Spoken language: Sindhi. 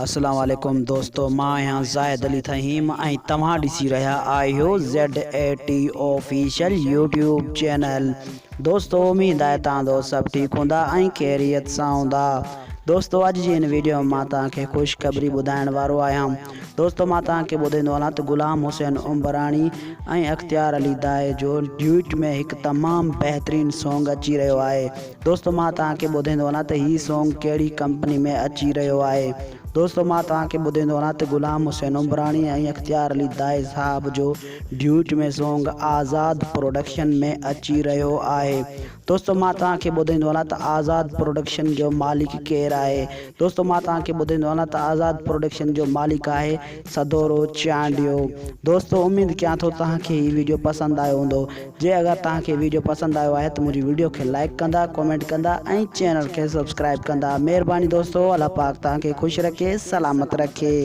اسلام عليڪم دوستو مان آهيان زاهد علي ٿهيم ۽ توهان ڏسي رهيا آهيو Z A T official YouTube channel دوستو اميد آهي توهان دوست سڀ ٺيڪ هوندا ۽ خيريت سان هوندا دوستو اڄ جي هن ويڊيو ۾ مان توهان کي خوش خبري ٻڌائڻ وارو آهيان دوستو مان توهان کي ٻڌائيندو هلان ته غلام حسين عمراڻي ۽ اختيار علي دائي جو ڊيوٽ ۾ هڪ تمام بهترين سونگ اچي رهيو آهي دوستو مان توهان کي ٻڌائيندو هلان ته هي سونگ ڪهڙي ڪمپني ۾ اچي رهيو آهي. دوستو مان توهان کي ٻڌائيندو هلان ته غلام حسين عمراڻي ۽ اختيار علي دائي صاحب جو ڊيوٽ ۾ سونگ آزاد پروڊڪشن ۾ اچي رهيو آهي. دوستو مان توهان کي ٻڌائيندو هلان ته آزاد پروڊڪشن جو مالڪ ڪير آهي. دوستو مان توهان کي ٻڌائيندو هلان ته آزاد پروڊڪشن جو مالڪ آهي سدورو چانڊيو. دوستو اميد ڪيان ٿو توهان کي هي ويڊيو پسند آيو هوندو. جي اگر توهان کي ويڊيو پسند آيو آهي ته منهنجي ويڊيو کي لائيڪ ڪندا ڪمينٽ ڪندا ۽ چينل کي سبسڪرائيب ڪندا مهرباني دوستو الله پاڪ توهان کي خوش رکي سلامت رکي.